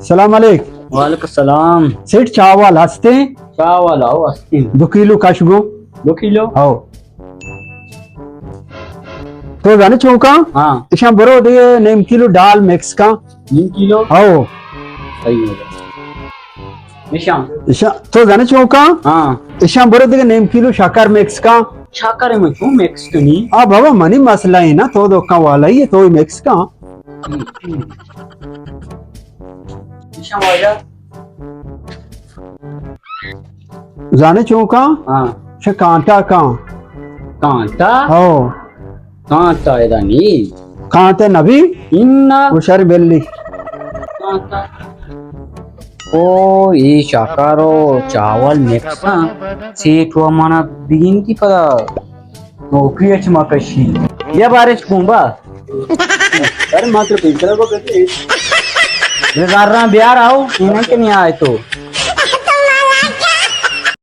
سلام علیک۔ وعلیکم السلام۔ سیٹھ، چاول ہستے؟ چاول، ہو، ہستے۔ دو کیلو کش گو۔ دو کیلو؟ ہو۔ تو زانے چون کن؟ ہاں۔ اشاں برو دگہ نیم کیلو ڈال مکس کن۔ نیم کیلو؟ ہو۔ صحیح ہو گیا۔ اشاں۔ اشاں، تو زانے چون کن؟ ہاں۔ اشاں برو دگہ نیم کیلو شکر مکس کن۔ شکر من چون مکس کنی؟ آ بابا، منی مسئلہ ہے نا، تو دکان والا ہی ہے، تو ہی مکس کن۔ اشاں واجہ۔ زانے چون کن؟ ہاں۔ شہ کانٹا کن۔ کانٹا؟ ہو۔ کانٹا ادا نی۔ کانٹا نبی؟ انا۔ ہوشاری بلی۔ کانٹا۔ او، اے شکر و چاول مکس کن۔ سیٹھ و منا بگندی پدا نوکری اچ ما کشی۔ بیا بارش گومبا۔ ارے ما تو پیسہ کو کتے۔ زراں بیار آؤ، انہاں کہ نہیں آئے تو۔